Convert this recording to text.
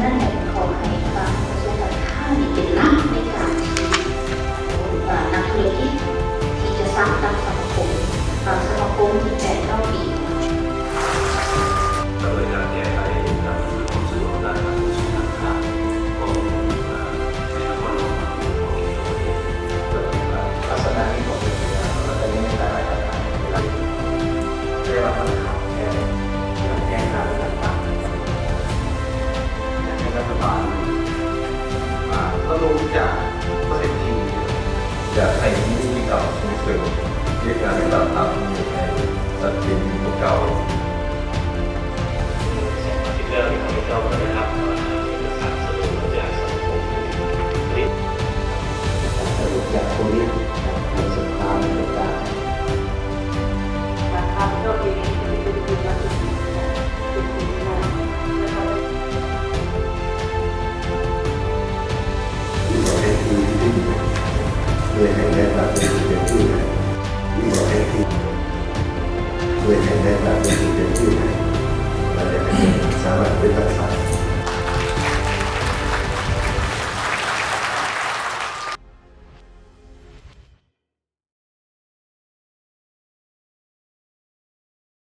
ນັ້ນແຫຼະ ຂໍໃຫ້ຟັງກະຊວງການຄ້ານີ້ເປັນຫຼັກໃນການທີ່ ເອີ່ ນັກທຸລະກິດທີ່ຈະສ້າງຕັ້ງສະມາຄົມ, ບາງສະມາຄົມທີ່ແຕ່ເກົ້າປີ ເພື່ອເປັນການແກ້ໄຂບັນຫາຄວາມສະດວກດ້ານການຂົນສົ່ງສິນຄ້າຂອງ ເອີ່ ໃນນະຄອນຫຼວງຂອງເຂດທົ່ວປະເທດ. ລັກສະນະນີ້ຂອງເປັນໄປໄດ້ ແຕ່ວ່າມັນຂາດແຄນເລື່ອງແຈ້ງການຕ່າງໆ ຢາກໃຫ້ລັດຖະບານ ອາ ລະດົມຈາກເປັນທີ່ ຢາກໃຫ້ມີວິທີການສົ່ງເສີມວຽກງານໃນຕະຫຼາດຕ່າງປະເທດໃຫ້ຊັດເຈນກວ່າເກົ່າ. ສອງອາທິດແລ້ວ ຂ້າພະເຈົ້າກໍໄດ້ຮັບເອກະສານສະເໜີມາຈາກສະມາຄົມຜູ້ຜະລິດ ຈາກສະຫວັດດີການໂຄວິດ ຈາກໂຄງການສະຫະພາບອາເມລິກາ. ເພື່ອໃຫ້ໄດ້